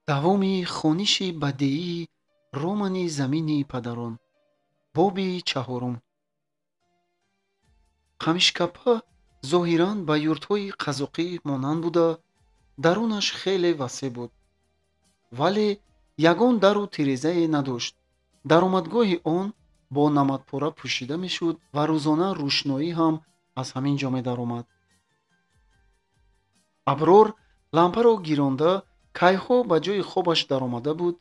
Давоми хониши бадеии романи «Замини падарон», боби чаҳорум. Қамишкапа зоҳиран ба юртҳои қазоқӣ монанд буда, дарунаш хеле васеъ буд, вале ягон дару тирезае надошт. Даромадгоҳи он бо намадпора пӯшида мешуд ва рӯзона рӯшноӣ ҳам аз ҳамин ҷо медаромад. Аброр лампаро гиронда, кайҳо ба ҷои хобаш даромада буд.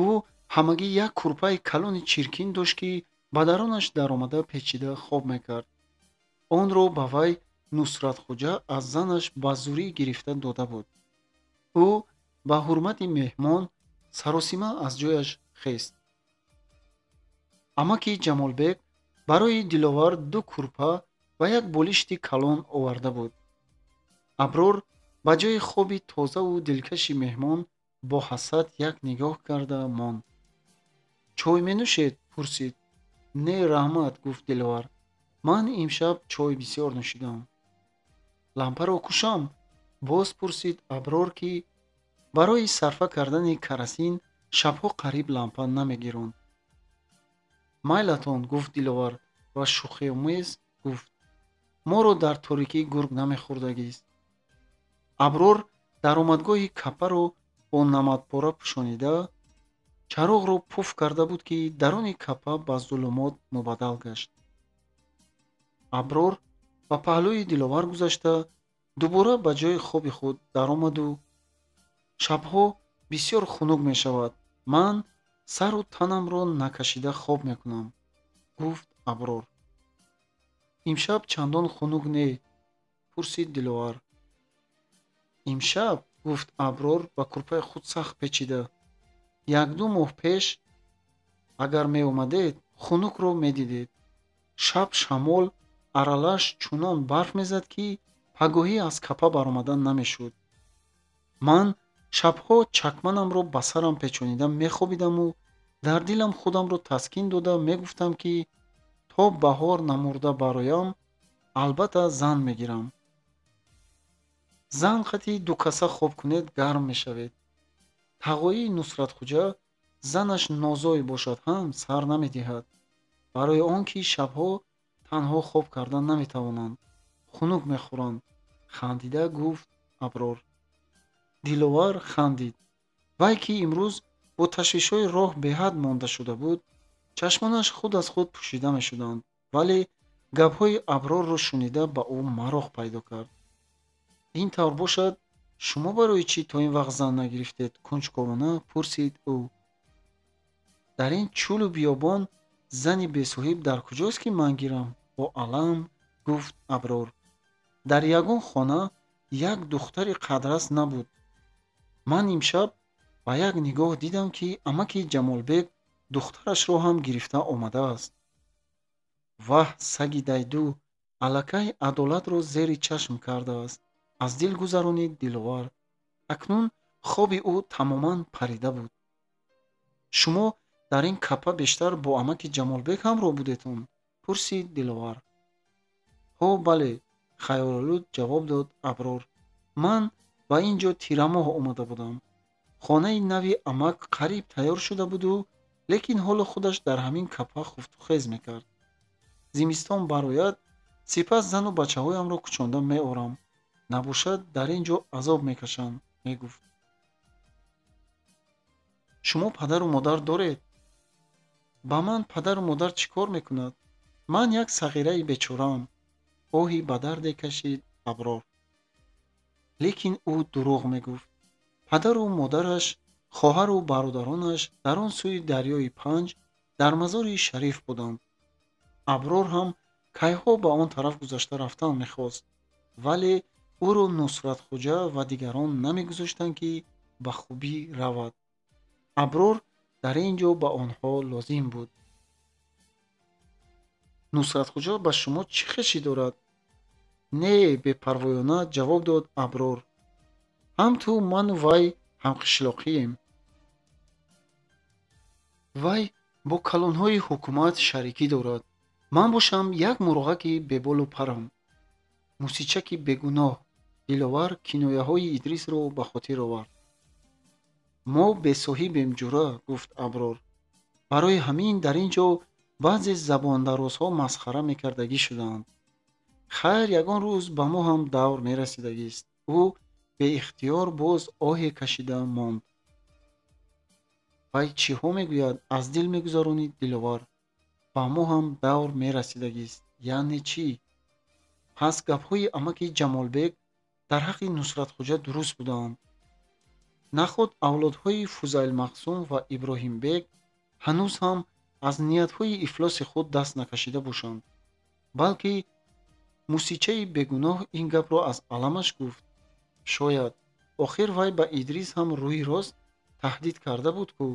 Ӯ ҳамагӣ як курпаи калони чиркин дошт, ки ба дарунаш даромада печида хоб мекард. Онро ба вай Нусратхуҷа аз занаш ба зурӣ гирифта дода буд. Ӯ ба ҳурмати меҳмон саросима аз ҷояш хест. Амаки Ҷамолбек барои Диловар ду курпа ва як болишти калон оварда буд. Аброр ба ҷои хоби тозаву дилкаши меҳмон бо ҳасад як нигоҳ карда монд. «Чой менӯшед?» пурсид. «Не, раҳмат», гуфт Диловар. «Ман имшаб чой бисёр нӯшидам». «Лампаро кушам?» боз пурсид Аброр, ки барои сарфа кардани карасин шабҳо қариб лампа намегиронд. «Майлатон», гуфт Диловар ва шӯхиомез гуфт: «Моро дар торикӣ гург намехӯрдагист». Аброр даромадгоҳи капаро бо намадпора пӯшонида, чароғро пуф карда буд, ки даруни капа ба зулумот мубаддал гашт. Аброр ба паҳлӯи Диловар гузашта, дубора ба ҷои хоби худ даромаду: «Шабҳо бисёр хунук мешавад, ман сару танамро накашида хоб мекунам», гуфт Аброр. «Имшаб чандон хунук не?» пурсид Диловар. «Имшаб», гуфт Аброр ба курпаи худ сахт печида, «як-ду моҳ пеш агар меомадед, хунукро медидед. Шаб шамол аралаш чунон барф мезад, ки пагоҳӣ аз капа баромадан намешуд. Ман шабҳо чакманамро ба сарам печонида мехобидаму дар дилам худамро таскин дода мегуфтам, ки то баҳор намурда бароям, албатта зан мегирам. Зан қати дукаса хоб кунед, гарм мешавед. Тағоии Нусратхуҷа занаш нозой бошад ҳам, сар намедиҳад, барои он ки шабҳо танҳо хоб кардан наметавонанд, хунук мехӯранд», хандида гуфт Аброр. Диловар хандид. Вай ки имрӯз бо ташвишҳои роҳ беҳад монда шуда буд, чашмонаш худ аз худ пӯшида мешуданд, вале гапҳои Аброрро шунида ба ӯ мароқ пайдо кард. «Ин тавр бошад, шумо барои чӣ то ин вақт зан нагирифтед?» кунҷковона пурсид ӯ. «Дар ин чӯлу биёбон зани бесоҳиб дар куҷост, ки ман гирам?» бо алам гуфт Аброр. «Дар ягон хона як духтари қадрас набуд. Ман имшаб ба як нигоҳ дидам, ки амаки Ҷамолбек духтарашро ҳам гирифта омадааст. Ваҳ, саги дайду аллакай адолатро зери чашм кардааст», аз дил гузаронид Диловар. Акнун хоби ӯ тамоман парида буд. «Шумо дар ин капа бештар бо амаки Ҷамолбек ҳамроҳ будетон?» пурсид Диловар. «Ҳо, бале», хаёлолуд ҷавоб дод Аброр. «Ман ба ин ҷо тирамоҳ омада будам. Хонаи нави амак қариб тайёр шуда буду, лекин ҳоло худаш дар ҳамин капа хуфтухез мекард. Зимистон барояд, сипас зану бачаҳоямро кӯчонда меорам. Набошад, дар ин ҷо азоб мекашанд», мегуфт. «Шумо падару модар доред?» «Ба ман падару модар чӣ кор мекунад? Ман як сағираи бечораам», оҳи ба дарде кашид Аброр. Лекин ӯ дурӯғ мегуфт. Падару модараш, хоҳару бародаронаш дар он сӯи дарёи Панҷ дар Мазори Шариф буданд. Аброр ҳам кайҳо ба он тараф гузашта рафтан мехост, вале ӯро Нусратхуҷа ва дигарон намегузоштанд, ки ба хубӣ равад. Аброр дар ин ҷо ба онҳо лозим буд. «Нусратхуҷа ба шумо чӣ хешӣ дорад?» «Не», бепарвоёна ҷавоб дод Аброр. «Ҳам ту ману вай ҳамқишлоқием. Вай бо калонҳои ҳукумат шарикӣ дорад. Ман бошам як мурғаки беболу парам, мусичаки бегуноҳ», Диловар кинояҳои Идрисро ба хотир овард. Мо бесоҳибем, ҷура, гуфт Аброр. Барои ҳамин дар ин ҷо баъзе забондарозҳо масхара мекардагӣ шудаанд. Хайр, ягон рӯз ба мо ҳам давр мерасидагист. Ӯ беихтиёр боз оҳе кашида монд. Вай чиҳо мегӯяд, аз дил мегузаронид Диловар. Ба мо ҳам давр мерасидагист. Яъне чӣ? Пас гапҳои амаки Ҷамолбек дар ҳаққи Нусратхуҷа дуруст буданд. Наход авлодҳои Фузайлмақсум ва Иброҳимбек ҳанӯз ҳам аз ниятҳои ифлоси худ даст накашида бошанд, балки мусичаи бегуноҳ ин гапро аз аламаш гуфт. Шояд охир вай ба Идрис ҳам рӯи рост таҳдид карда буд, ку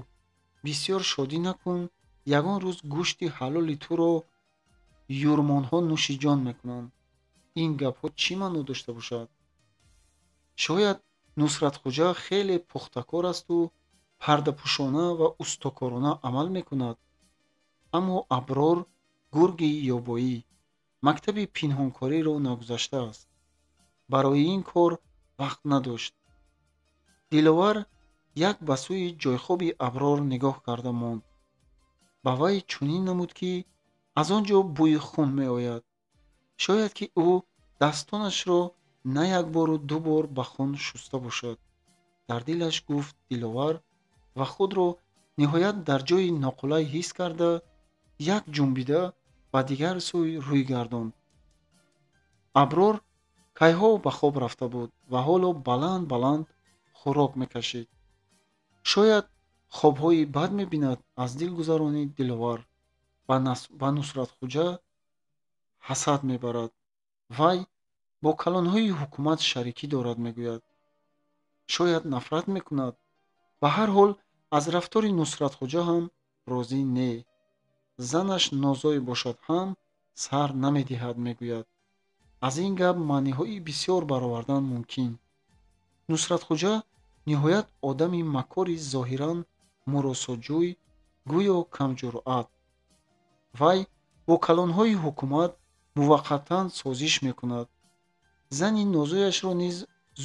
бисёр шодӣ накун, ягон рӯз гӯшти ҳалоли туро юрмонҳо нӯши ҷон мекунанд. Ин гапҳо чӣ маъно дошта бошад? Шояд Нусратхуҷа хеле пухтакор асту пардапӯшона ва устокорона амал мекунад. Аммо Аброр гурги ёбоӣ, мактаби пинҳонкориро нагузаштааст. Барои ин кор вақт надошт. Диловар як ба сӯи ҷойхоби Аброр нигоҳ карда монд. Ба вай чунин намуд, ки аз он ҷо бӯи хун меояд. Шояд ки ӯ дастонашро на як бору ду бор ба хун шуста бошад. Дар дилаш гуфт Диловар ва худро ниҳоят дар ҷои ноқулай ҳис карда, як ҷунбида ба дигар сӯй рӯй гардонд. Аброр кайҳо ба хоб рафта буд ва ҳоло баланд баланд хӯрок мекашид. Шояд хобҳои бад мебинад, аз дил гузаронид Диловар. Ба Нусратхуҷа ҳасад мебарад. Вай бо калонҳои ҳукумат шарикӣ дорад, мегӯяд. Шояд нафрат мекунад. Ба ҳар ҳол аз рафтори Нусратхуҷа ҳам розӣ не. Занаш нозой бошад ҳам сар намедиҳад, мегӯяд. Аз ин гап маъниҳои бисёр баровардан мумкин. Нусратхуҷа ниҳоят одами макори зоҳиран муросоҷӯй, гӯё камҷуръат. Вай бо калонҳои ҳукумат муваққатан созиш мекунад. Зани нозояшро низ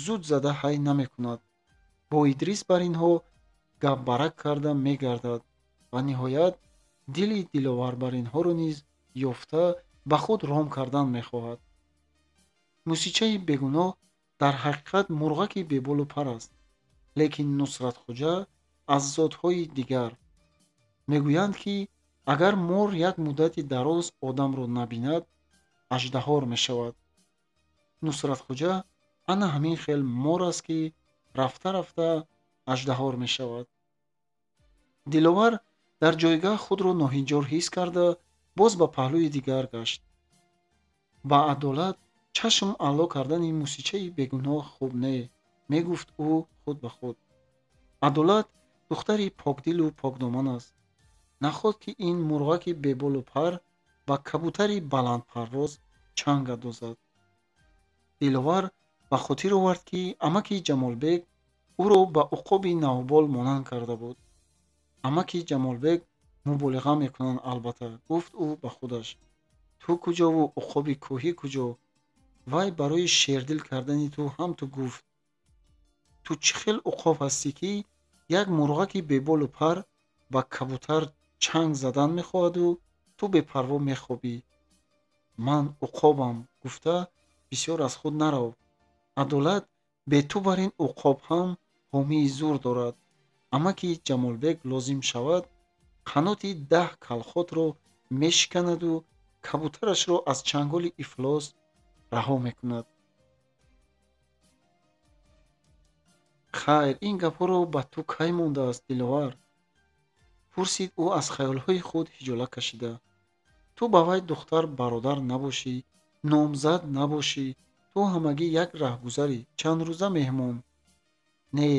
зуд зада ҳай намекунад. Бо Идрис бар инҳо гапбарак карда мегардад ва ниҳоят дили Диловар бар инҳоро низ ёфта ба худ ром кардан мехоҳад. Мусичаи бегуноҳ дар ҳақиқат мурғаки беболу пар аст, лекин Нусратхуҷа аз зотҳои дигар. Мегӯянд, ки агар мор як муддати дароз одамро набинад, аждаҳор мешавад. Нусратхуҷа ана ҳамин хел мор аст, ки рафта-рафта аждаҳор мешавад. Диловар дар ҷойгаҳ худро ноҳинҷор ҳис карда, боз ба паҳлӯи дигар гашт. Ба адолат чашм алло кардани мусичаи бегуноҳ хуб не, мегуфт ӯ худ ба худ. Адолат духтари покдилу покдоман аст. Наход ки ин мурғаки беболу пар ба кабутари баландпарвоз чанг андозад. Диловар ба хотир овард, ки амаки Ҷамолбек ӯро ба уқоби навбол монанд карда буд. Амаки Ҷамолбек муболиға мекунанд, албатта, гуфт ӯ ба худаш. Ту куҷову уқоби кӯҳӣ куҷо? Вай барои шердил кардани ту ҳам ту гуфт. Ту чӣ хел уқоб ҳастӣ, ки як мурғаки беболу пар ба кабутар чанг задан мехоҳаду ту бепарво мехобӣ? Ман уқобам, гуфта бисёр аз худ нарав. Адолат бе ту бар ин уқоб ҳам ҳомии зур дорад. Амаки Ҷамолбек лозим шавад, қаноти 10 калхотро мешиканаду кабутарашро аз чанголи ифлос раҳо мекунад. Хайр, ин гапҳоро ба ту кай мондааст, Диловар? Пурсид ӯ аз хаёлҳои худ ҳиҷола кашида. Ту ба вай духтар бародар набошӣ, номзад набошӣ, ту ҳамагӣ як раҳгузарӣ, чандрӯза меҳмон. Не,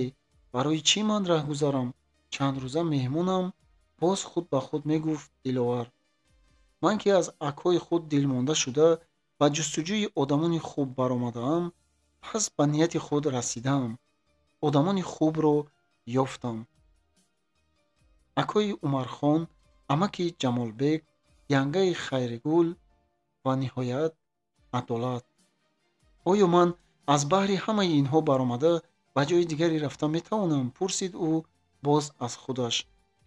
барои чӣ ман раҳгузарам? Чандрӯза меҳмонам, боз худ ба худ мегуфт Диловар. Ман ки аз акҳои худ дилмонда шуда ба ҷустуҷӯи одамони хуб баромадаам, пас ба нияти худ расидаам. Одамони хубро ёфтам. Акои Умархон, амаки Ҷамолбек, янгаи Хайригул ва ниҳоят адолат. Оё ман аз баҳри ҳамаи инҳо баромада ба ҷои дигаре рафта метавонам? Пурсид ӯ Боз аз худаш: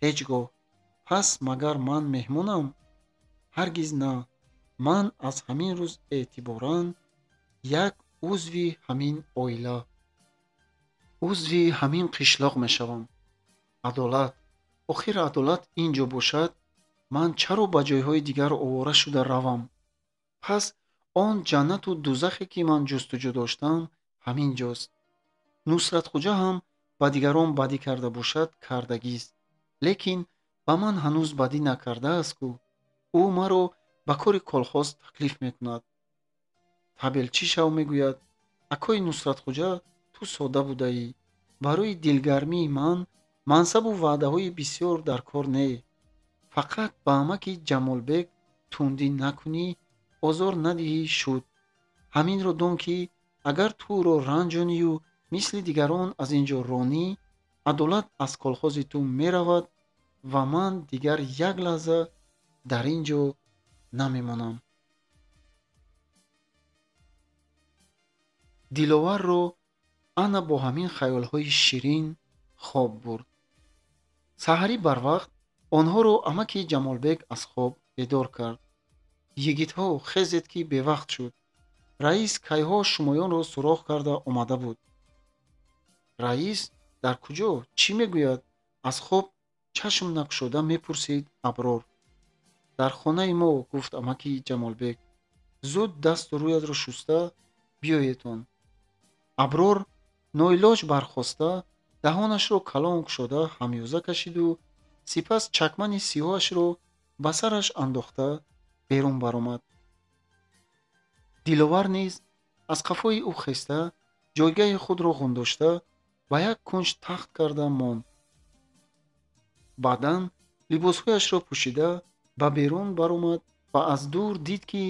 ҳеҷ гоҳ. Пас магар ман меҳмонам? Ҳаргиз на. Ман аз ҳамин рӯз эътиборан як узви ҳамин оила, узви ҳамин қишлоқ мешавам. Адолат, охир адолат ин ҷо бошад, ман чаро ба ҷойҳои дигар овора шуда равам? Пас он ҷаннату дузахе, ки ман ҷустуҷӯ доштам, ҳамин ҷост. Нусратхуҷа ҳам ба дигарон бадӣ карда бошад, кардагист, лекин ба ман ҳанӯз бадӣ накардааст ку. Ӯ маро ба кори колхоз таклиф мекунад. Табелчӣ шав, мегӯяд. Акои Нусратхуҷа, ту сода будаӣ. Барои дилгармии ман мансабу ваъдаҳои бисёр дар кор не. Фақат ба амаки Ҷамолбек тундӣ накунӣ, озор надиҳӣ, шуд. Ҳаминро дон, ки агар ту ӯро ранҷонию мисли дигарон аз ин ҷо ронӣ, адолат аз колхози ту меравад ва ман дигар як лаҳза дар ин ҷо намемонам. Диловарро ана бо ҳамин хаёлҳои ширин хоб бурд. Саҳарӣ барвақт онҳоро амаки Ҷамолбек аз хоб бедор кард. Йигитҳо, хезед, ки бевақт шуд. Раис кайҳо шумоёнро суроғ карда омада буд. Раис дар куҷо? Чӣ мегӯяд? Аз хоб чашм накушода мепурсид Аброр. Дар хонаи мо, гуфт амаки Ҷамолбек. Зуд дасту рӯятро шуста биёедон. Аброр ноилоҷ бархоста, даҳонашро калон кушода ҳамёза кашиду сипас чакмани сиёҳашро ба сараш андохта берун баромад. Диловар низ аз қафои ӯ хеста, ҷойгаҳи худро ғундошта ба як кунҷ тахт карда монд. Баъдан либосҳояшро пӯшида ба берун баромад ва аз дур дид, ки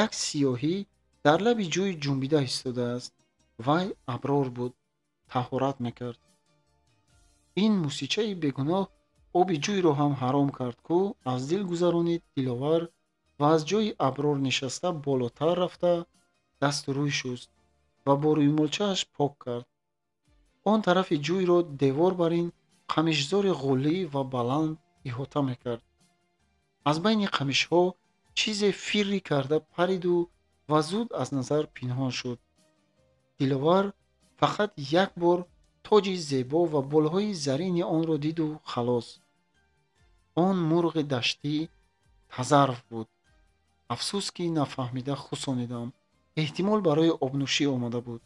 як сиёҳӣ дар лаби ҷӯй ҷунбида истодааст. Вай Аброр буд, таҳорат мекард. Ин мусичаи бегуноҳ оби ҷӯйро ҳам ҳаром кард ку, аз дил гузаронид Диловар ва аз ҷои Аброр нишаста болотар рафта дасту рӯй шуст ва бо рӯймолчааш пок кард. Он тарафи ҷӯйро девор бар ин қамишзори ғулӣ ва баланд иҳота мекард. Аз байни қамишҳо чизе фиррӣ карда париду ва зуд аз назар пинҳон шуд. Диловар фақат як бор тоҷи зебо ва болҳои зарини онро диду халос. Он мурғи даштӣ тазарф буд. Афсӯс, ки нафаҳмида хусонидам. Эҳтимол барои обнӯшӣ омада буд,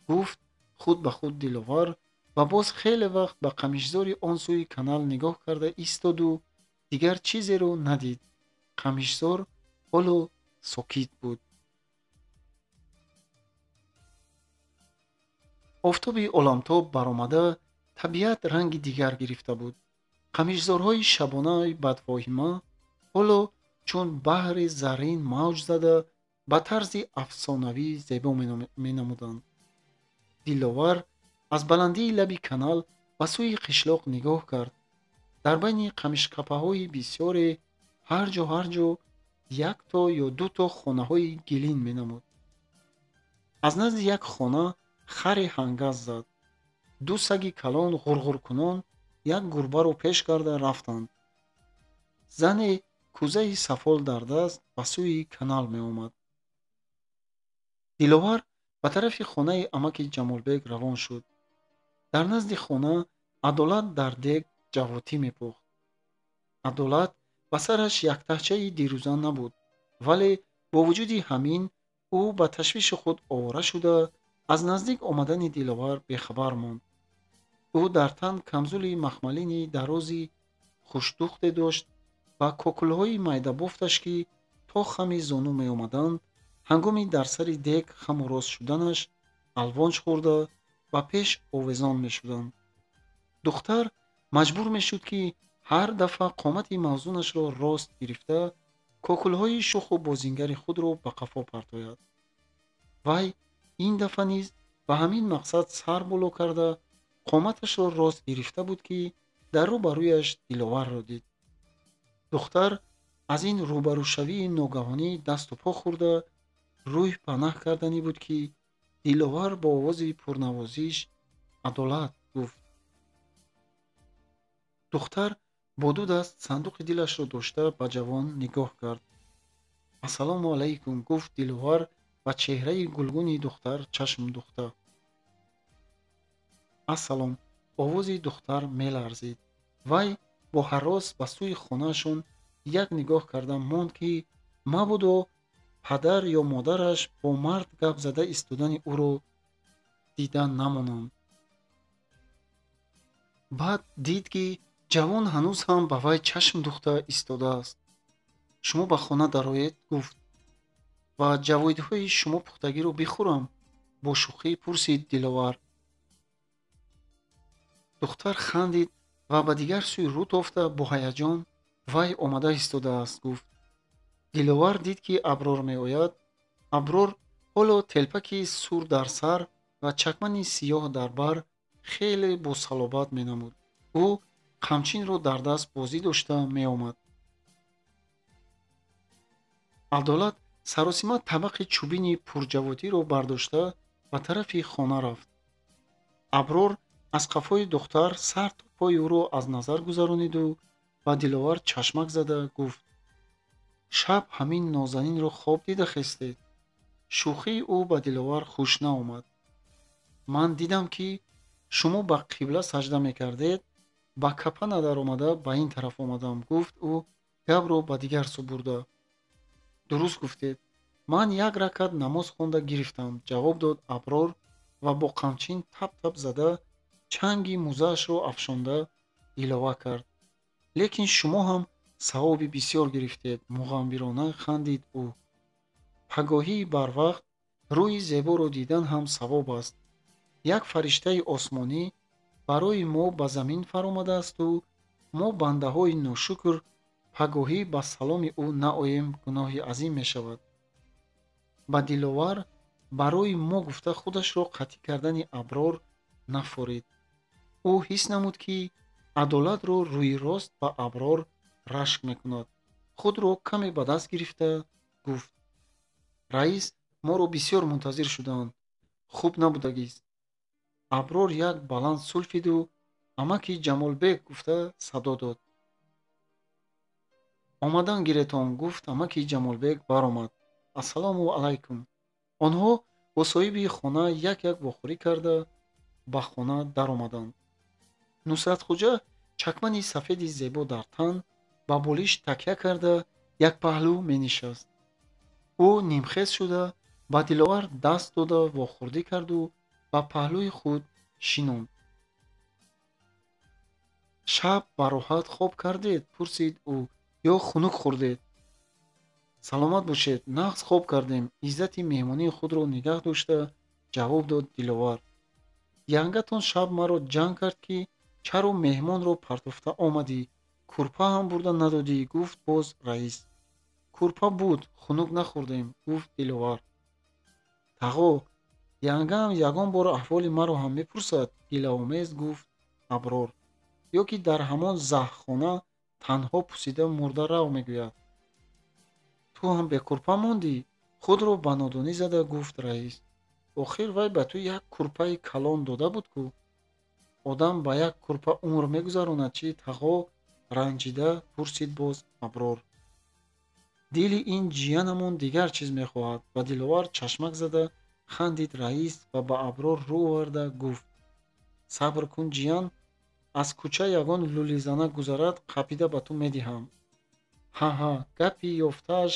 гуфт худ ба худ Диловар ва боз хеле вақт ба қамишзори он сӯи канал нигоҳ карда истоду дигар чизеро надид. Қамишзор ҳоло сокит буд. Офтоби оламтоб баромада табиат ранги дигар гирифта буд. Қамишзорҳои шабонаи бадвоҳима ҳоло чун баҳри заррин мавҷ зада ба тарзи афсонавӣ зебо менамуданд. Диловар аз баландии лаби канал ба сӯи қишлоқ нигоҳ кард. Дар байни қамишкапаҳои бисёре ҳар ҷо ҳар ҷо якто ё дуто хонаҳои гилин менамуд. Аз назди як хона харе ҳангаз зад. Ду саги калон ғурғуркунон як гурбаро пеш карда рафтанд. Зане кӯзаи сафол дар даст ба сӯи канал меомад. Диловар ба тарафи хонаи амаки Ҷамолбек равон шуд. Дар назди хона Адолат дар дег ҷавотӣ мепухт. Адолат ба сараш яктаҳчаи дирӯза набуд, вале бо вуҷуди ҳамин ӯ ба ташвиши худ овора шуда аз наздик омадани Диловар бехабар монд. Ӯ дар тан камзули махмалини дарози хушдухте дошт ва кокулҳои майдабофташ, ки то хами зону меомаданд, ҳангоми дар сари дег хаму рост шуданаш алвонҷ хӯрда ба пеш овезон мешуданд. Духтар маҷбур мешуд, ки ҳар дафъа қомати мавзунашро рост гирифта кокулҳои шуху бозингари худро ба қафо партояд. Вай ин дафъа низ ба ҳамин мақсад сар боло карда қоматашро рост гирифта буд, ки дар рӯбарӯяш Диловарро дид. Духтар аз ин рӯбарӯшавии ногаҳонӣ дасту по хӯрда рӯй панаҳ карданӣ буд, ки Диловар бо овози пурнавозиш «Адолат» гуфт. Духтар бо ду даст сандуқи дилашро дошта ба ҷавон нигоҳ кард. Ассалому алайкум, гуфт Диловар ба чеҳраи гулгуни духтар чашм духта. Ассалом, овози духтар меларзид. Вай бо ҳарос ба сӯи хонаашон як нигоҳ карда монд, ки мабодо падар ё модараш бо мард гап зада истодани ӯро дида намонанд. Баъд дид, ки ҷавон ҳанӯз ҳам ба вай чашм духта истодааст. Шумо ба хона дароед, гуфт. Ва ҷавоидҳои шумо пухтагиро бихӯрам? Бо шӯхӣ пурсид Диловар. Духтар хандид ва ба дигар сӯй рӯ тофта бо ҳаяҷон вай омада истодааст, гуфт. Диловар дид, ки Аброр меояд. Аброр ҳоло телпаки сур дар сар ва чакмани сиёҳ дар бар хеле босалобат менамуд. Ӯ қамчинро дар даст бозӣ дошта меомад. Адолат саросима табақи чӯбини пурҷаводиро бардошта ба тарафи хона рафт. Аброр аз қафои духтар сар то пои ӯро аз назар гузарониду ба Диловар чашмак зада гуфт: шаб ҳамин нозанинро хоб дида хестед. Шӯхии ӯ ба Диловар хуш наомад. Ман дидам, ки шумо ба қибла саҷда мекардед, ба капа надаромада ба ин тараф омадам, гуфт ӯ гапро ба дигар сӯ бурда. Дуруст гуфтед, ман як ракат намоз хонда гирифтам, ҷавоб дод Аброр ва бо қамчин тап-тап зада чанги музаашро афшонда илова кард. Лекин шумо ҳам савоби бисёр гирифтед, муғамбирона хандид ӯ. Пагоҳии барвақт рӯи зеборо дидан ҳам савоб аст. Як фариштаи осмонӣ барои мо ба замин фаромадаасту мо бандаҳои ношукр пагоҳӣ ба саломи ӯ наоем, гуноҳи азим мешавад. Ба Диловар барои мо гуфта худашро қатъӣ кардани Аброр нафорид. Ӯ ҳис намуд, ки адолатро рӯи рост ба Аброр рашк мекунад. Худро каме ба даст гирифта гуфт: раис моро бисёр мунтазир шудаанд, хуб набудагист. Аброр як баланд сулфиду амаки Ҷамолбек гуфта садо дод. Омадан гиретон, гуфт амаки Ҷамолбек баромад. Ассалому алайкум. Онҳо бо соҳиби хона як-як вохӯрӣ карда ба хона даромаданд. Нусратхуҷа чакмани сафеди зебо дар тан ба болиш такя карда як паҳлӯ менишаст. Ӯ нимхез шуда ба Диловар даст дода вохӯрдӣ карду ба паҳлӯи худ шинонд. Шаб бароҳат хоб кардед? Пурсид ӯ. Ё хунук хӯрдед? Саломат бошед, нағз хоб кардем, иззати меҳмонии худро нигаҳ дошта ҷавоб дод Диловар. Янгатон шаб маро ҷанг кард, ки чаро меҳмонро партофта омадӣ, кӯрпа ҳам бурда надодӣ, гуфт боз раис. Кӯрпа буд, хунук нахӯрдем, гуфт Диловар. Тағо, янгаам ягон бор аҳволи маро ҳам мепурсад, гилаомез гуфт Аброр. Ё ки дар ҳамон заҳхона танҳо пусида мурда рав мегӯяд. Ту ҳам бекӯрпа мондӣ? Худро ба нодонӣ зада гуфт раис. Охир вай ба ту як кӯрпаи калон дода буд ку? Одам ба як кӯрпа умр мегузаронад чӣ, тағо? Ранҷида пурсид боз Аброр. Дили ин ҷиянамон дигар чиз мехоҳад. Ба Диловар чашмак зада хандид раис ва ба Аброр рӯ оварда гуфт: сабр кун ҷиян, аз кӯча ягон лӯлизана гузарад, қапида ба ту медиҳам. Ҳа-ҳа, гапи ёфтааш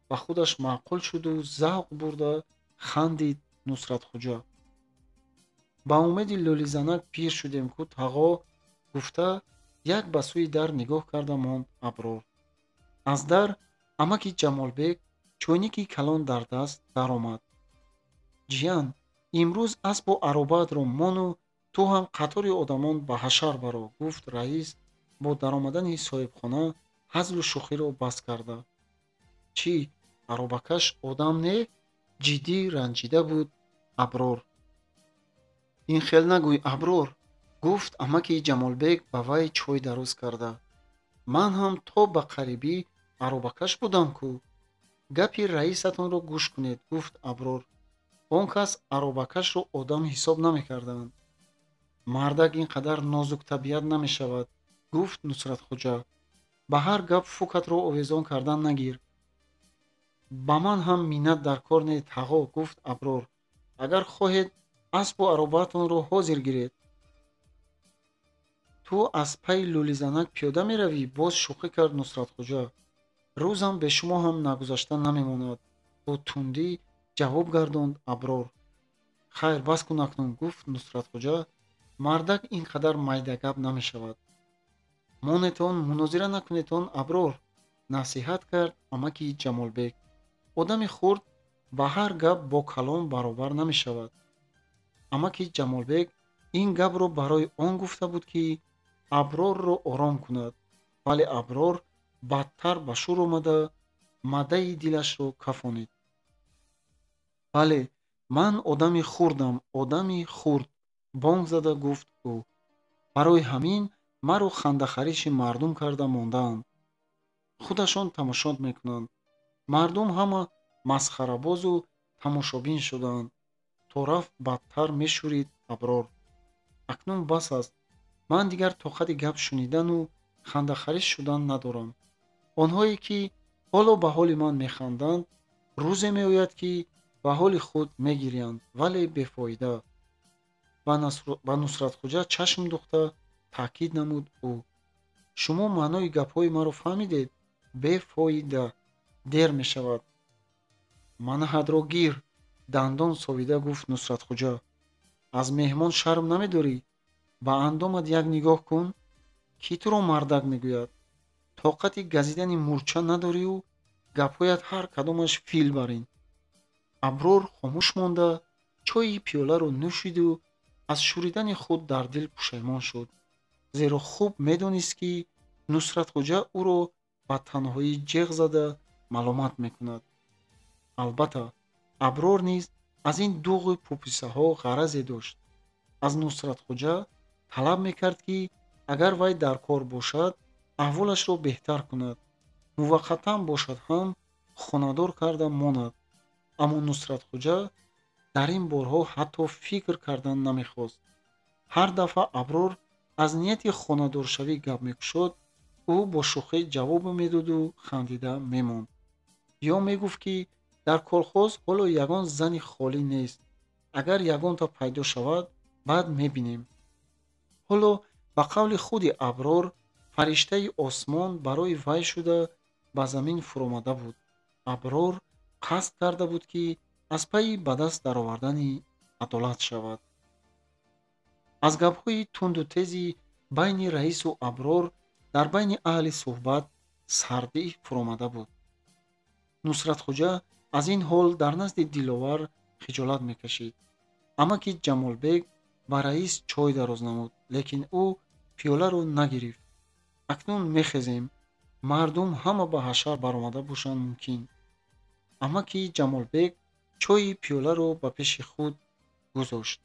ба худаш маъқул шуду завқ бурда хандид Нусратхуҷа. Ба умеди лӯлизанак пир шудем ку тағо, гуфта як ба сӯи дар нигоҳ карда монд Аброр. Аз дар амаки Ҷамолбек чойники калон дар даст даромад. Ҷиян, имрӯз асбу аробаатро мону ту ҳам қатори одамон ба ҳашар баро, гуфт раис бо даромадани соҳибхона ҳазлу шӯхиро бас карда. Чӣ, аробакаш одам не? Ҷиддӣ ранҷида буд Аброр. Ин хел нагӯй, Аброр, гуфт амаки Ҷамолбек ба вай чой дароз карда. Ман ҳам то ба қарибӣ аробакаш будам ку. Гапи раисатонро гӯш кунед, гуфт Аброр. Он кас аробакашро одам ҳисоб намекарданд. Мардак ин қадар нозуктабиат намешавад. Гуфт Нусратхуҷа. Ба ҳар гап фукатро овезон кардан нагир. Ба ман ҳам миннат дар кор не, тағо, гуфт Аброр. Агар хоҳед, аспу аробаатонро ҳозир гиред. Ту аз пайи лӯлизанак пиёда меравӣ? Боз шӯхӣ кард Нусратхуҷа. Рӯзам бе шумо ҳам нагузашта намемонад. Бо тундӣ ҷавоб гардонд Аброр. Хайр, бас кун акнун, гуфт Нусратхуҷа. Мардак ин қадар майдагап намешавад. Монетон, мунозира накунетон, Аброр, насиҳат кард амаки Ҷамолбек. Одами хурд ба ҳар гап бо калон баробар намешавад. Амаки Ҷамолбек ин гапро барои он гуфта буд, ки Аброрро ором кунад, вале Аброр бадтар ба шур омада мадаи дилашро кафонид. Бале, ман одами хурдам, одами хурд, бонг зада гуфт ӯ. Барои ҳамин маро хандахариши мардум карда мондаанд. Худашон тамошо мекунанд. Мардум ҳама масхарабозу тамошобин шудаанд. То рафт бадтар мешӯрид Аброр. Акнун бас аст. Ман дигар тоқати гап шунидану хандахариш шудан надорам. Онҳое ки ҳоло ба ҳоли ман механданд, рӯзе меояд, ки ба ҳоли худ мегирянд, вале бефоида. Ба Нусратхуҷа чашм духта таъкид намуд ӯ. Шумо маънои гапҳои маро фаҳмидед? Бефоида. Дер мешавад. Манаҳатро гир, дандон совида гуфт Нусратхуҷа. Аз меҳмон шарм намедорӣ? Ба андомат як нигоҳ кун. Кӣ туро мардак мегӯяд? Тоқати газидани мӯрча надорию гапҳоят ҳар кадомаш фил барин. Аброр хомӯш монда чойи пиёларо нӯшиду аз шӯридани худ дар дил пушаймон шуд, зеро хуб медонист, ки Нусратхуҷа ӯро ба танҳоӣ ҷеғ зада маломат мекунад. Албатта, Аброр низ аз ин дуғу пуписаҳо ғаразе дошт. Аз Нусратхуҷа талаб мекард, ки агар вай дар кор бошад, аҳволашро беҳтар кунад, муваққатан бошад ҳам хонадор карда монад. Аммо Нусратхуҷа дар ин борҳо ҳатто фикр кардан намехост. Ҳар дафъа Аброр аз нияти хонадоршавӣ гап мекушод, ӯ бо шӯхӣ ҷавоб медоду хандида мемонд. Ё мегуфт, ки дар колхоз ҳоло ягон зани холӣ нест, агар ягонта пайдо шавад, баъд мебинем. Ҳоло ба қавли худи Аброр, фариштаи осмон барои вай шуда ба замин фуромада буд. Аброр қасд карда буд, ки аз пайи ба даст даровардани адолат шавад. Аз гапҳои тунду тези байни раису Аброр дар байни аҳли суҳбат сардӣ фуромада буд. Нусратхуҷа аз ин ҳол дар назди Диловар хиҷолат мекашид. Амаки Ҷамолбек ба раис чой дароз намуд, лекин ӯ пиёларо нагирифт. Акнун мехезем, мардум ҳама ба ҳашар баромада бошанд мумкин. Амаки Ҷамолбек чойи пиёларо ба пеши худ гузошт.